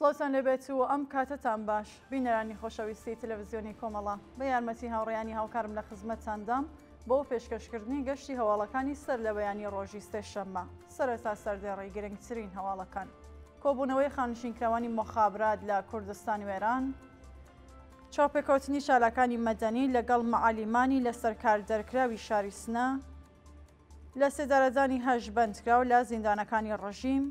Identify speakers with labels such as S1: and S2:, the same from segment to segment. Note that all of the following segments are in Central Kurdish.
S1: سڵاوتان لێبێت و ئەم کاتەتان باش بینەرانی خۆشەویستی تەلەڤزیۆنی کۆمەڵە بە یارمەتی هاوڕێیانی هاوکارم لە خزمەتتاندام بۆ پێشکەشکردنی گەشتی هەواڵەکانی سەر لە بەیانی ڕۆژی سێشەممە سەرەتا سەردێڕی گرنگترین هەواڵەکان کۆبوونەوەی خانشینکراوانی مۆخابرات لە کوردستان و ئێران چاوپێکەوتنی چالاکانی مەدەنی لەگەڵ مەعالیمانی لەسەر کار دەرکراوی شاری سنە، لەسێدارەدانی هەشت بەندکراو لە زیندانەکانی ڕژیم،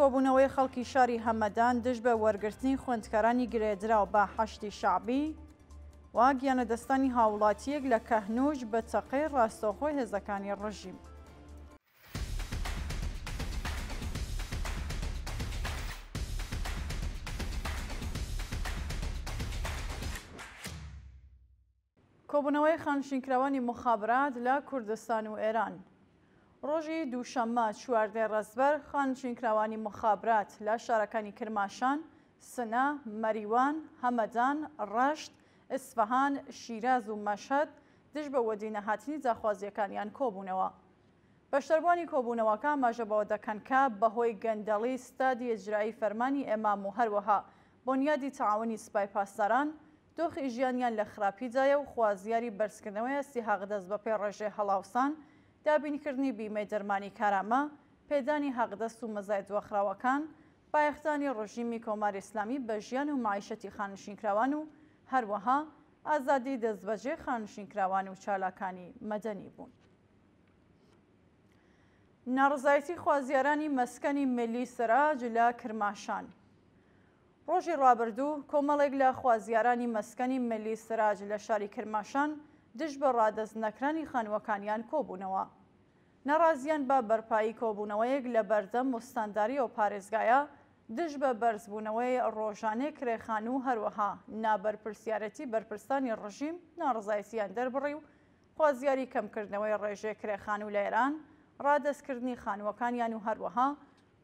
S1: کۆبوونەوەی خەڵکی شاری هەمەدان دژ بە وەرگرتنی خوێندکارانی گرێدراو بە حەشدی شەعبی و گیانلەدەستدانی هاووڵاتییەک لە کەهنوج بە تەقەی ڕاستەوخۆی هێزەکانی ڕژیم. کۆبوونەوەی خانشینکراوانی موخابرات لە کوردستان و ئێران. ڕۆژی دووشەممە 14 ڕەزبەر خانشینکراوانی موخابرات لە شارەکانی کرماشان، سنە، مەریوان، هەمەدان، ڕەشت، ئیسفەهان، شیراز و مەشهەد دژ بە وەدینەهاتنی داخوازییەکانیان کۆبوونەوە. بەشداربووانی کۆبوونەوەکە ئاماژە بەوە دەکەن کە بەهۆی گەندەڵی ستادی ئیجرایی فەرمانی ئێمام و هەروەها بۆنیادی تەعاونی سپای پاسداران دۆخی ژیانیان لە خراپیدایە و خوازیاری بەرزکردنەوەی ئاستی حەقدەست بەپێی ڕێژەی هەڵاوسان، دابینکردنی بیمەی دەرمانی کارامە، پێدانی حەقدەست و مەزای دواخراوەکان، بایەخدانی ڕژیمی کۆماری ئیسلامی بە ژیان و مەعیشەتی خانەنشینکراوان و هەروەها ئازادی دەستبەجێ خانەنشینکراوان و چالاکانی مەدەنی بوون. ناڕەزایەتی خوازیارانی مەسکەنی ملی سەراج لە کرماشان. ڕۆژی ڕابردوو کۆمەڵێک لە خوازیارانی مەسکەنی ملی سەراج لە شاری کرماشان دژ بە ڕادەست نەکرانی خانووەکانیان کۆبوونەوە. ناڕازیان بە بەرپایی کۆبوونەوەیەک لە بەردەم ئوستانداری ئەو پارێزگایە دژ بە بەرزبوونەوەی ڕۆژانەی کرێ خانوو و هەروەها نابەرپرسیارێتی بەرپرسانی ڕژیم ناڕەزایەتییان دەربڕی و خوازیاری کەمکردنەوەی ڕێژەی کرێ خانوو لە ئێران، ڕادەستکردنی خانووەکانیان و هەروەها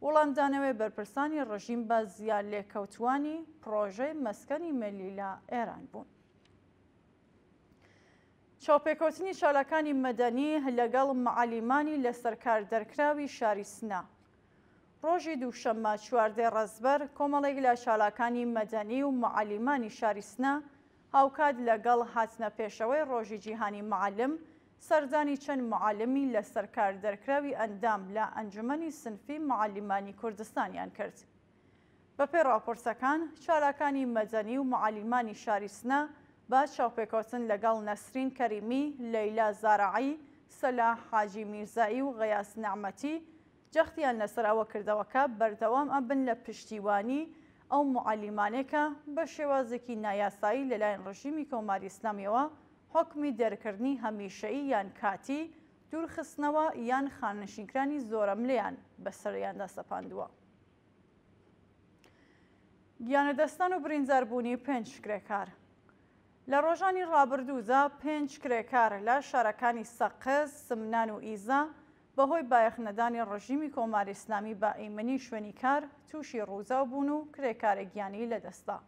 S1: وڵامدانەوەی بەرپرسانی ڕژیم بە زیانلێکەوتووانی پڕۆژەی مەسکەنی ملی لە ئێران بوون. چاوپێکەوتنی چالاکانی مەدەنی لەگەڵ مەعەلیمانی لەسەرکار دەرکراوی شاری سنە. ڕۆژی دووشەممە 14 ڕەزبەر کۆمەڵێک لە چالاکانی مەدەنی و مەعەلیمانی شاری سنە هاوکات لەگەڵ هاتنە پێشەوەی ڕۆژی جیهانی مەعەلم سەردانی چەند مەعەلمی لەسەرکار دەرکراوی ئەندام لە ئەنجومەنی سنفی مەعەلیمانی کوردستانیان کرد. بەپێی ڕاپۆرتەکان، چالاکانی مەدەنی و موعەلیمانی شاری سنە بە چاوپێکەوتن لەگەڵ نەسرین کەریمی، لەیلا زارعی، سەلاح حاجی میرزایی و غەیاس نەعمەتی جەختیان لەسەر ئەوە کردەوە کە بەردەوام ئەبن لە پشتیوانی ئەو موعەلیمانەی کە بە شێوازێکی نایاسایی لەلایەن ڕژیمی کۆماری ئیسلامییەوە حوکمی دەرکردنی هەمیشەیی یان کاتی، دوورخستنەوە یان خانەنشینکرانی زۆرەملێیان بەسەریاندا سەپاندووە. گیانلەدەستدان و برینداربوونی پێنج کرێکار. لە ڕۆژانی ڕابردوودا پێنج کرێکار لە شارەکانی سەقز، سمنان و ئیزە بەهۆی بایەخنەدانی ڕژیمی کۆماری ئیسلامی بە ئیمنی شوێنی کار تووشی ڕووداو بوون و کرێکارێک گیانی لەدەستدا.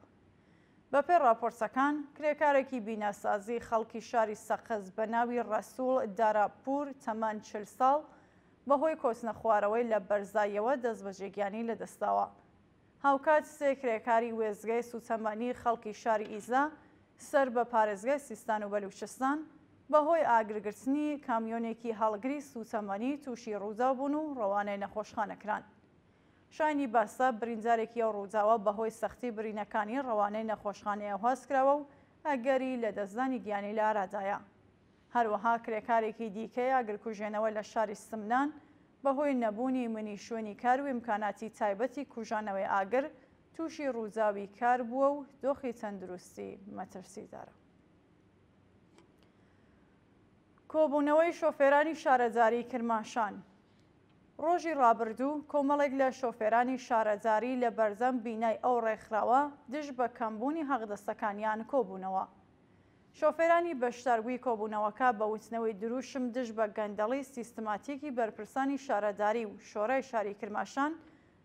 S1: بەپێی ڕاپۆرتەکان، کرێکارێکی بیناسازی خەڵکی شاری سەقز بە ناوی ڕەسووڵ دارابپوور تەمەن 40 ساڵ بەهۆی کەوتنەخوارەوەی لە بەرزاییەوە دەستبەجێ گیانی لەدەستداوە. هاوکات سێ کرێکاری وێستگەی سووتەمەنی خەڵکی شاری ئیزە سەر بە پارێزگای سیستان و بەلووچستان بەهۆی ئاگرگرتنی کامیۆنێکی هەڵگری سووتەمەنی تووشی ڕووداو بوون و ڕەوانەی نەخۆشخانە کران. شایانی باسە بریندارێکی ئەو ڕووداوە بەهۆی سەختی برینەکانی ڕەوانەی نەخۆشخانەی ئەهواز کراوە و ئەگەری لەدەستدانی گیانی لە ئارادایە. هەروەها کرێکارێکی دیکەی ئاگرکوژێنەوە لە شاری سمنان بەهۆی نەبوونی منی شوێنی کار و ئیمکاناتی تایبەتی کوژانەوەی ئاگر تووشی ڕووداوی کار بووە و دۆخی تەندروستی مەترسیدارە. کۆبوونەوەی شۆفێرانی شارەداریی کرماشان ڕۆژی ڕابردوو کۆمەڵێک لە شۆفێرانی شارەداری لە بەردەم بینای ئەو ڕێکخراوە دژ بە کەمبوونی حەقدەستەکانیان کۆبوونەوە. شۆفێرانی بەشداربووی کۆبوونەوەکە بە وتنەوەی درووشم دژ بە گەندەڵی سیستماتیکی بەرپرسانی شارەداری و شۆرای شاری کرماشان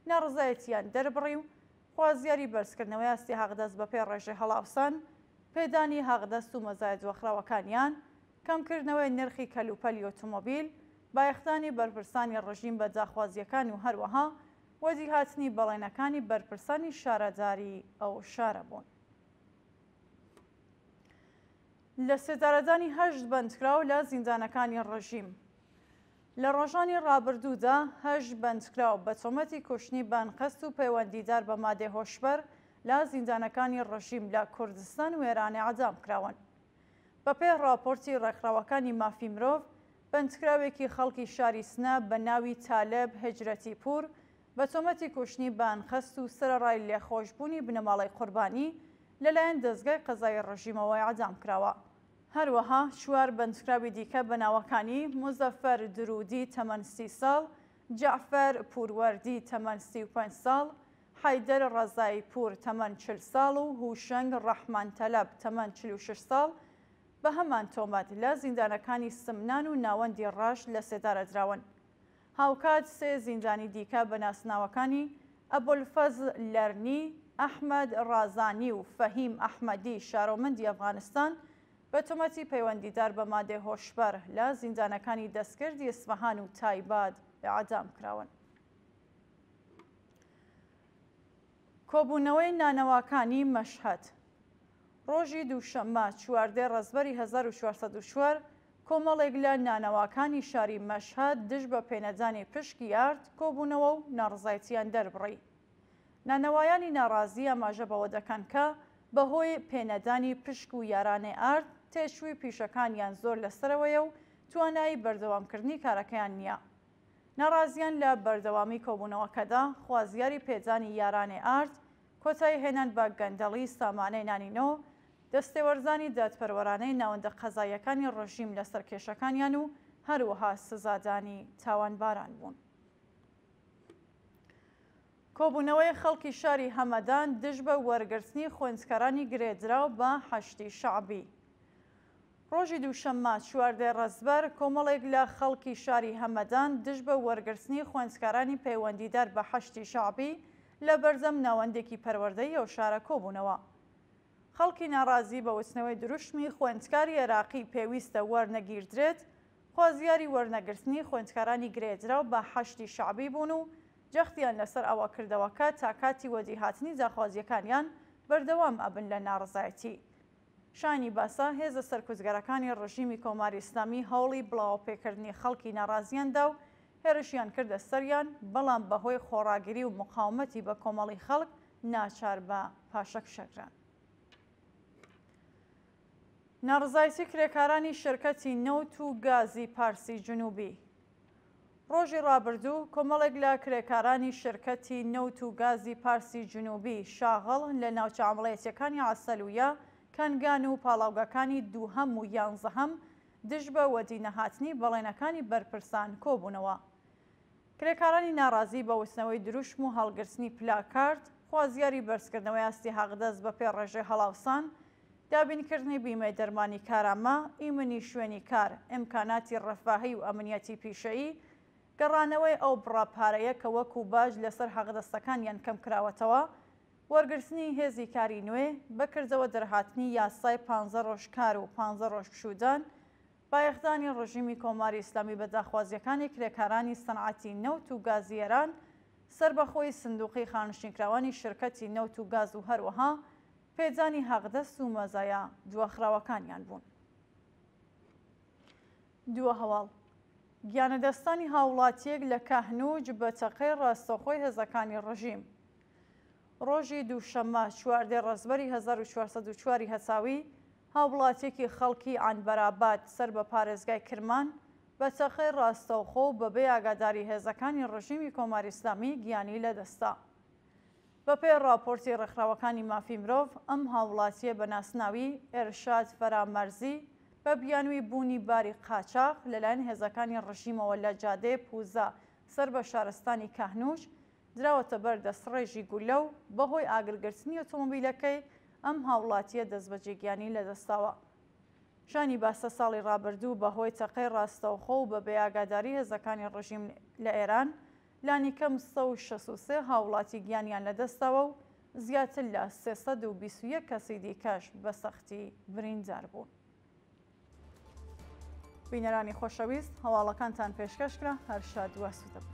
S1: ناڕەزایەتییان دەربڕی و خوازیاری بەرزکردنەوەی ئاستی حەقدەست بەپێی ڕێژەی هەڵاوسان، پێدانی حەقدەست و مەزایا دواخراوەکانیان، کەمکردنەوەی نرخی کەلوپەلی ئۆتۆمۆبیل، بایەخدانی بەرپرسانی ڕژیم بە داخوازییەکان و هەروەها. وەدیهاتنی بەڵێنەکانی بەرپرسانی شارەداری ئەو شارە بوون. لە سێدارەدانی هەشت بەندکراو لە زیندانەکانی ڕژیم. لە ڕۆژانی ڕابردوودا هەشت بەندکراو بە تۆمەتی کوشتنی بەئەنقەست و پەیوەندیدار بە مادەی هۆشبەر لە زیندانەکانی ڕژیم لە کوردستان و ئێران ئێعدام کراون. بەپێی ڕاپۆرتی ڕێکخراوەکانی مافی مرۆڤ، بەندکراوێکی خەڵکی شاری سنە بە ناوی تالب هجرەتی پوور بە تۆمەتی کوشتنی بە ئەنقەست و سەرەڕای لێخۆشبوونی بنەماڵەی قوربانی، لەلایەن دەزگای قەزایی ڕژیمەوە ئێعدام کراوە. هەروەها چوار بەندکراوی دیکە بە ناوەکانی، موزەفەر دروودی تەمەن 30 ساڵ، جەعفەر پووروەردی تەمەن 35 ساڵ، حەیدەر ڕەزایی پوور تەمەن 40 ساڵ و هوشەنگ ڕەحمان تەلەب تەمەن 46 ساڵ بە هەمان تۆمەت لە زیندانەکانی سمنان و ناوەندی ڕەشت لەسێدارە دراون. هاوکات سێ زیندانی دیکە بە ناسناوەکانی، ئەبولفەزل لەرنی، ئەحمەد ڕازانی و فەهیم ئەحمەدی شارۆمەندی ئەفغانستان بە تۆمەتی پەیوەندیدار بە مادەی هۆشبەر لە زیندانەکانی دەستکردی ئیسفەهان و تایباد ئێعدام کراون. کۆبوونەوەی نانەواکانی مەشهەد. ڕۆژی دووشەممە 14 ڕەزبەری 1404 کۆمەڵێک لە نانەواکانی شاری مەشهەد دژ بە پێنەدانی پشکی ئارد کۆبوونەوە و ناڕەزایەتییان دەربڕی. نانەوایانی ناڕازی ئاماژە بەوە دەکەن کە بەهۆی پێنەدانی پشک و یارانەی ئارد تێچووی پیشەکانیان زۆر لەسەرەوەیە و توانایی بەردەوامکردنی کارەکەیان نییە. ناڕازیان لە بەردەوامی کۆبوونەوەکەدا خوازیاری پێدانی یارانەی ئارد، کۆتایی هێنان بە گەندەڵی سامانەی نانی نۆ، دەستێوەردانی دادپەروەرانەی ناوەندە قەزاییەکانی ڕژیم لەسەر کێشەکانیان و هەروەها سزادانی تاوانباران بوون. کۆبوونەوەی خەڵکی شاری هەمەدان دژ بە وەرگرتنی خوێندکارانی گرێدراو بە حەشدی شەعبی. ڕۆژی دووشەممە 14 ڕەزبەر کۆمەڵێک لە خەڵکی شاری هەمەدان دژ بە وەرگرتنی خوێندکارانی پەیوەندیدار بە حەشدی شەعبی لە بەردەم ناوەندێکی پەروەردەیی ئەو شارە کۆبوونەوە. خەڵکی ناڕازی بە وتنەوەی دروشمی خوێندکاری عێراقی پێویستە وەرنەگیردرێت، خوازیاری وەرنەگرتنی خوێندکارانی گرێدراو بە حەشدی شەعبی بوون و جەختیان لەسەر ئەوە کردەوە کە تا کاتی وەدیهاتنی داخوازییەکانیان بەردەوام ئەبن لە ناڕەزایەتی. شایانی باسە، هێزە سەرکوتگەرەکانی ڕژیمی کۆماری ئیسلامی هەوڵی بڵاوەپێکردنی خەڵکی ناڕازییان دا و هێرشیان کردە سەریان، بەڵام بەهۆی خۆڕاگری و موقاومەتی بەکۆمەڵی خەڵک ناچار بە پاشەکشە کران. ناڕەزایەتی کرێکارانی شرکەتی نەوت و گازی پارسی جنوبی. ڕۆژی ڕابردوو کۆمەڵێک لە کرێکارانی شرکەتی نەوت و گازی پارسی جنوبی شاغڵ لە ناوچە عەمڵەیەتیەکانی عەسەلویە، کەنگان و پاڵاوگەکانی دووهەم و یانزەهەم دژ بە وەدی نەهاتنی بەڵێنەکانی بەرپرسان کۆبوونەوە. کرێکارانی ناڕازی بە وتنەوەی دروشم و هەڵگرتنی پلاکارد، خوازیاری بەرزکردنەوەی ئاستی حەقدەست بەپێی ڕێژەی هەڵاوسان، دابینکردنی بیمەی دەرمانی کارامە، ئیمنی شوێنی کار، ئیمکاناتی ڕەفاهی و ئەمنیەتی پیشەیی، گەڕانەوەی ئەو بڕە پارەیە کە وەکوو باج لەسەر حەقدەستەکانیان کەمکراوەتەوە، وەرگرتنی هێزی کاری نوێ، بەکردەوە دەرهاتنی یاسای پانزە ڕۆژ کار و پانزە ڕۆژ پشوودان، بایەخدانی ڕژیمی کۆماری ئیسلامی بە داخوازییەکانی کرێکارانی سەنعەتی نەوت و گازی ئێران، سەربەخۆی سندووقی خانەنشینکراوانی شرکەتی نەوت و گاز و هەروەها پێدانی حەقدەست و مەزایا دواخراوەکانیان بوون. دوا هەواڵ، گیانلەدەستدانی هاووڵاتییەک لە کەهنووج بە تەقەی ڕاستەوخۆی هێزەکانی ڕژیم. ڕۆژی دووشەممە 14 ڕەزبەری 1404 ی هەتاوی، هاووڵاتییەکی خەڵکی عەنبەراباد سەر بە پارێزگای کرمان بە تەقەی ڕاستەوخۆ و بەبێ ئاگاداری هێزەکانی ڕژیمی کۆماری ئیسلامی گیانی لەدەستدا. بەپێی ڕاپۆرتی ڕێکخراوەکانی مافی مرۆڤ، ئەم هاووڵاتییە بە ناسناوی، ئێرشاد فەرامەرزی، بە بیانووی بوونی باری قاچاخ لەلایەن هێزەکانی ڕژیمەوە لە جادەی پووزە سەر بە شارستانی کەهنووش دراوەتە بەر دەستڕێژی گوللە و بەهۆی ئاگرگرتنی ئۆتۆمۆبیلەکەی ئەم هاووڵاتییە دەستبەجێ گیانی لەدەستداوە. شایانی باسە ساڵی ڕابردوو بەهۆی تەقەی ڕاستەوخۆ و بەبێ ئاگاداری هێزەکانی ڕژیم لە ئێران لانیکەم 163 هاوڵاتی گیانیان لەدەستداوە و زیاتر لە 321 کەسی دیکەش بە سەختی بریندار بوون. بینەرانی خۆشەویست هەواڵەکانتان پێشکەش کرا هەر شاد و ئاسوودە بن.